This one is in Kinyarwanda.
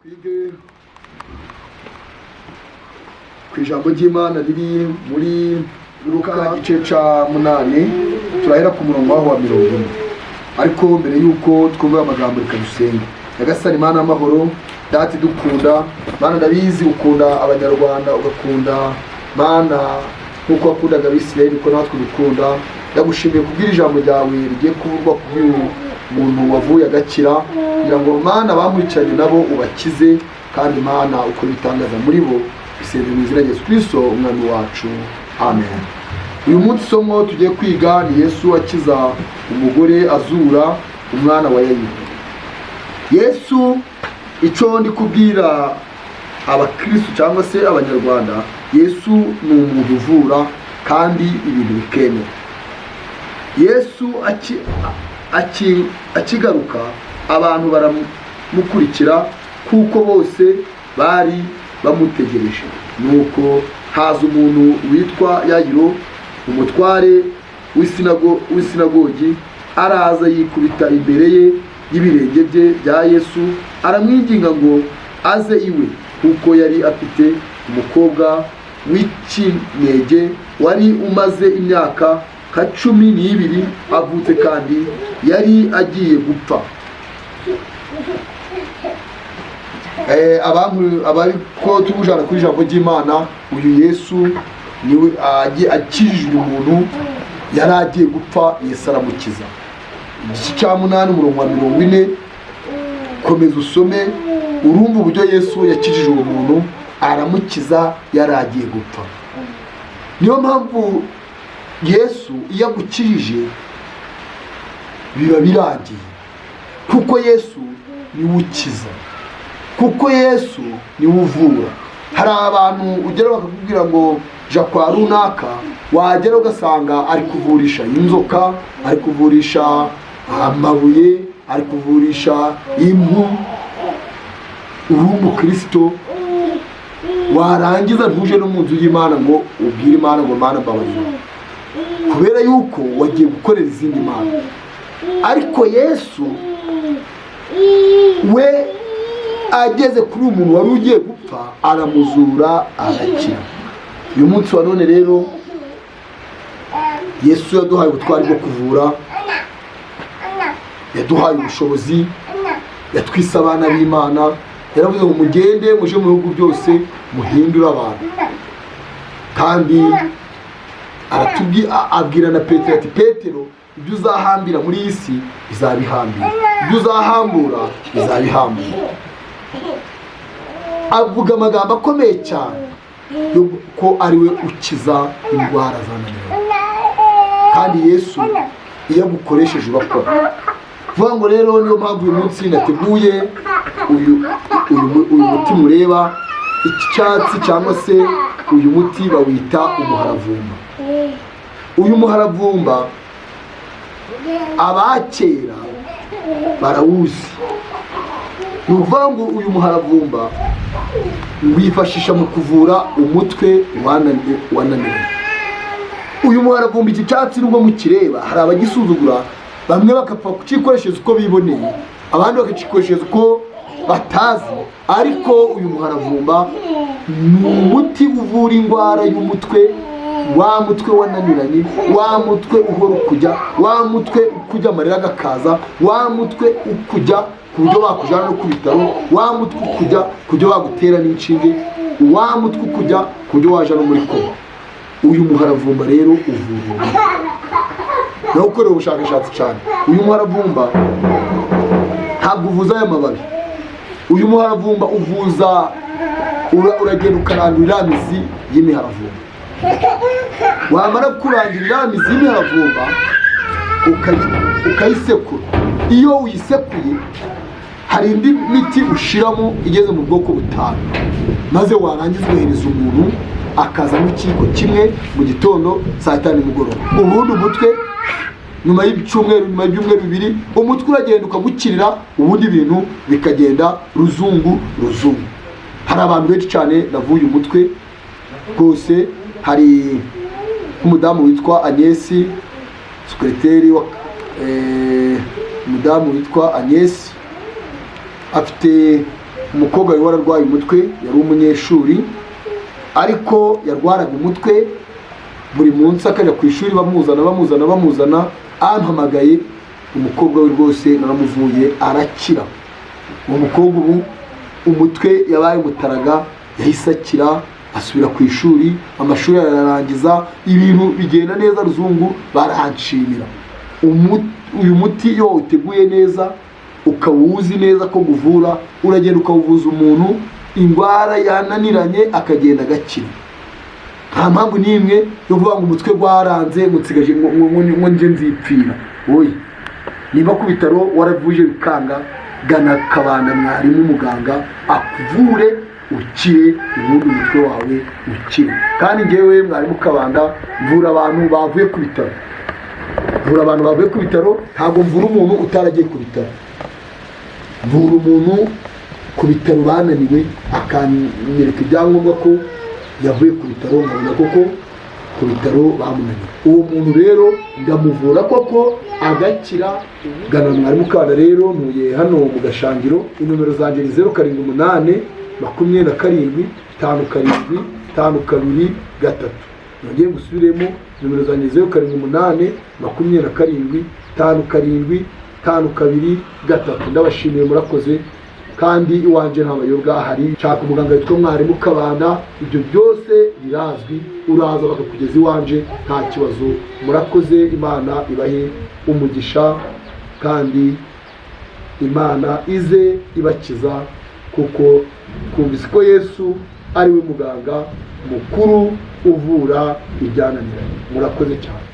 Twige ku ijambo ry'Imana riri muri Luka igice ca 8, turahera ku murongo waho wa 40. Ariko mbere y'uko twumva aya magambo, reka dusenge. Nyagasani Mana y'amahoro, Data idukunda, Mana ndabizi ukunda Abanyarwanda, ugakunda Mana nk'uko wakundaga Abisirayeli, ko natwe dukunda. Ndagushimiye kubwira ijambo ryawe rigiye kuvugwa kubw'uyu muntu wavuye agakira, kugira ngo Mana bamwicaranye nabo ubakize, kandi Mana ukora ibitangaza muri bo. Bisenze mu izina rya Yesu Kristo Umwami wacu, amen. Uyu munsi isomo tugiye kwiga ni Yesu akiza umugore, azura umwana wa Yayiro. Yesu, icyo ndi kubwira Abakristo cyangwa se Abanyarwanda, Yesu ni umuntu uvura kandi ibintu bikemera. Yesu akigaruka, abantu baramukurikira kuko bose bari bamutegereje. Nuko haza umuntu witwa Yayiro, umutware w'isinagogi, araza yikubita imbere ye y'ibirenge bye bya Yesu, aramwinginga ngo aze iwe, kuko yari afite umukobwa w'ikinege wari umaze imyaka nka 12 avutse, kandi yari agiye gupfa. Abantu abari ko tubujana kuri ijambo ry'Imana, uyu Yesu niwe akijije uyu muntu yari agiye gupfa. Yesu aramukiza. Igice cya 8, umurongo wa 40, komeza usome, urumva uburyo Yesu yakijije uwo muntu, aramukiza yari agiye gupfa. Niyo mpamvu Yesu iyo agukijije biba birangiye, kuko Yesu niwe ukiza, kuko Yesu niwe uvura. Hari abantu ugera bakakubwira ngo jya kwa runaka, wagera ugasanga ari kuvurisha inzoka, ari kuvurisha amabuye, ari kuvurisha impu. Uri umukristo, warangiza ntuje no mu nzu y'Imana ngo ubwire Imana ngo: "Mana, mbabarira," kubera yuko wagiye gukorera izindi mana. Ariko Yesu we ageze kuri uyu muntu wari ugiye gupfa, aramuzura, arakira. Uyu munsi wa none rero, Yesu yaduhaye ubutwari bwo kuvura, yaduhaye ubushobozi, yatwise abana b'Imana. Yaravuze ngo: "Mugende muje mu bihugu byose, muhindure abantu." Kandi abwira na Petero ati: "Petero, ibyo uzahambira muri iyi si bizabihambira, ibyo uzahambura bizabihambura." Avuga amagambo akomeye cyane yo ko ari we ukiza indwara zananiranye. Kandi Yesu iyo agukoresheje urakora. Vuga ngo rero niyo mpamvu uyu munsi nateguye uyu muti mureba, iki cyatsi cyangwa se uyu muti bawita umuharavumba. Uyu muharavumba abakera barawuzi. Ni ukuvuga ngo uyu muharavumba wifashisha mu kuvura umutwe wananiranye. Uyu muharavumba, iki cyatsi, nubwo mukireba hari abagisuzugura, bamwe bakapfa kucikoreshereza uko biboneye, abandi bakacikoreshereza uko batazi, ariko uyu muharavumba ni umuti uvura indwara y'umutwe, wa mutwe wananiranye, wa mutwe uhora ukujya, wa mutwe ukujya amarira agakaza, wa mutwe ukujya ku buryo bakujyana no ku bitaro, wa mutwe ukujya ku buryo bagutera n'inshinge, wa mutwe ukujya ku buryo waja no muri koma. Uyu muharavumba rero uvura uwo mutwe. Nawe ukorera ubushakashatsi cyane. Uyu muharavumba ntabwo uvuza aya mababi. Uyu muharavumba uvuza, uragenda ukarandura iriya mizi y'imiharavumba. Wamara kurangira iriya mizi y'imiharavumba, ukayisekura. Iyo uyisekuye, hari indi miti ushiramo igeze mu bwoko butanu, maze warangiza ugahereza umuntu akazamo ikiyiko kimwe mu gitondo, saa 5, nimugoroba. Ubundi umutwe nyuma y'icyumweru, nyuma y'ibyumweru 2, umutwe uragenda ukagukirira, ubundi ibintu bikagenda ruzungu ruzungu. Hari abantu benshi cyane navuye umutwe rwose. Hari nk'umudamu witwa Agnesi, secrétaire wa umudamu witwa Agnesi afite Umukobwa wari wararwaye umutwe, yari umunyeshuri, ariko yarwaraga umutwe buri munsi, akajya ku ishuri bamuzana, bamuzana, bamuzana. Ampamagaye, umukobwa we rwose naramuvuye arakira. Uwo mukobwa ubu umutwe yabaye umutaraga, yahise akira, asubira ku ishuri, amashuri ararangiza, ibintu bigenda neza, ruzungu baranshimira. Uyu muti iyo wawuteguye neza, ukaba uwuzi neza ko guvura, uragenda ukawuvuza umuntu indwara yananiranye, akagenda agakira. Nta mpamvu n'imwe yo kuvuga ngo umutwe waranze, ngo nsigaje ngo nje nzipfira. Oya, niba ku bitaro waravuje bikanga, gana Kabanda Mwarimu muganga akuvure ukire, ubundi umutwe wawe ukire. Kandi ngewe Mwarimu Kabanda mvura abantu bavuye ku bitaro, mvura abantu bavuye ku bitaro. Ntabwo mvura umuntu utaragiye ku bitaro. Mvura umuntu ku bitaro bananiwe, akanyereka ibyangombwa ko yavuye ku bitaro, nkabona koko ku bitaro bamunaniwe. Uwo muntu rero ndamuvura koko agakira. Gana Mwarimu Kabanda rero, ntuye hano mu Gashangiro. Inomero zanjye ni 0782757523. Nongeye gusubiremo, nomero zanjye 0782757523. Ndabashimiye, murakoze. Kandi iwanjye nta mayobwa ahari. Nshaka umuganga witwa Mwarimu Kabanda, ibyo byose birazwi, uraza bakakugeza iwanje nta kibazo. Murakoze, Imana ibahe umugisha, kandi Imana ize ibakiza, kuko twumvise ko Yesu ari we muganga mukuru uvura ibyananiranye. Murakoze cyane.